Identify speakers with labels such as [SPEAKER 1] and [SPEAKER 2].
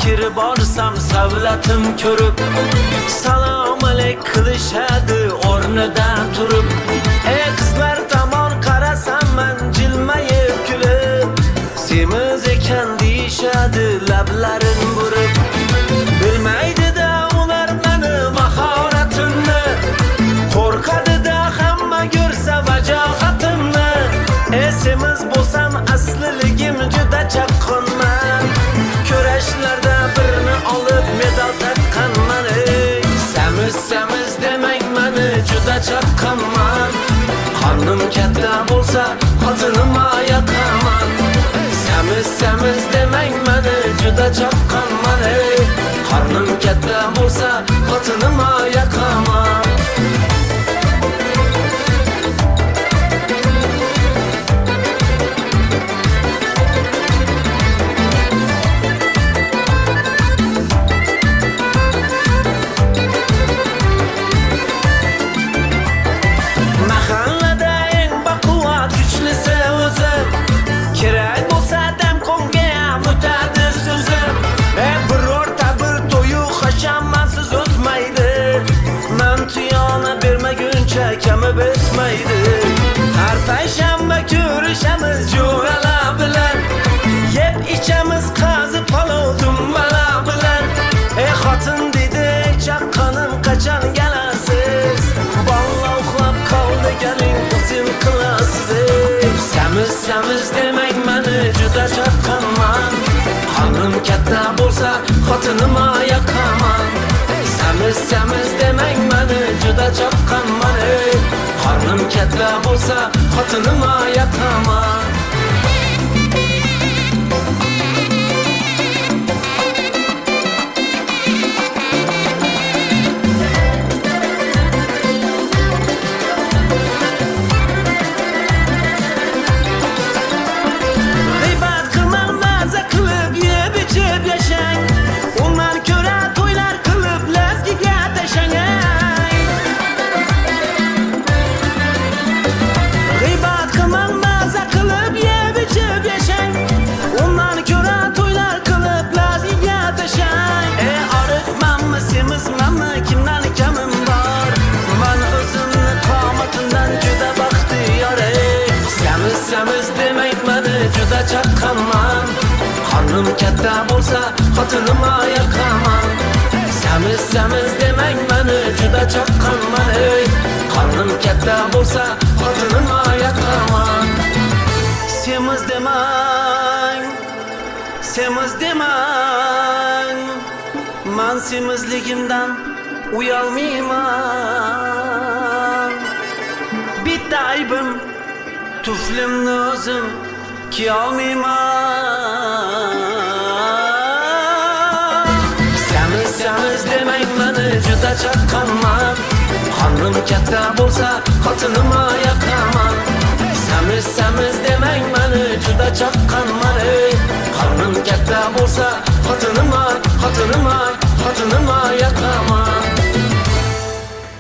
[SPEAKER 1] Kirib borsam savlatim ko'rib, salom alik qilishadi o'rnidan turib. Ey qizlar tomon qarasam man jilmayib kulib, semiz ekan deyishadi lablarin burib. Bilmaydi-da ular meni mahoratimni, qo'rqadi-da hamma ko'rsa vajohatimni. Semiz bo'lsam asliligim juda chaqqonman, kurashlarda birni olib medal taqqanman. Ey semiz semiz demang meni juda chaqqonman, qornim katta bo'lsa xotinimga yoqaman. Semiz semiz demang meni juda chaqqonman, ey qornim katta bo'lsa xotinimga yoqaman. Mahallada eng baquvvat kuchlisi o'zim, kerak bo'lsa damqonga ham o'tadi so'zim. Birorta bir to'yu hashamansiz o'tmaydi, man tuyona bermaguncha kami bitmaydi. Har payshanba ko'rishamiz jo'ralar bilan, yeb ichamiz qazi palov dumbala bilan. Ey xotin dedi chaqqanim qachon kelasiz, bola uxlab qoldi galing o'zim qilasiz. Ey semiz semiz demang meni juda chaqqonman, qornim katta bo'lsa xotinimga yoqaman. Semiz semiz demang meni juda chaqqonman, ey qornim katta bo'lsa xotinimga yoqaman. G'iybat qilmang, maza qilib yeb ichib yashang, undan ko'ra to'ylar qilib lazgiga tashlang. G'iybat qilmang, maza qilib yeb ichib yashang, undan ko'ra to'ylar qilib lazgiga tashlang. Ey oriqmanmi, semizmanmi, kimdan kamim bor, man o'zimni qomatimdan juda baxtiyor. Ey semiz semiz demang meni juda chaqqonman, qornim katta bo'lsa xotinimga yoqaman. Semiz semiz demang meni juda chaqqonman, ey qornim katta bo'lsa xotinimga yoqaman. Semiz demang, semiz demang, man semizligimdan uyalmayman. Bitta aybim tuflimni o'zim kiyolmayman. Semiz semiz demang meni juda chaqqonman, qornim katta bo'lsa xotinimga yoqaman. Semiz semiz demang meni juda chaqqonman, ey qornim katta bo'lsa xotinimga, xotinimga, xotinimga yoqaman.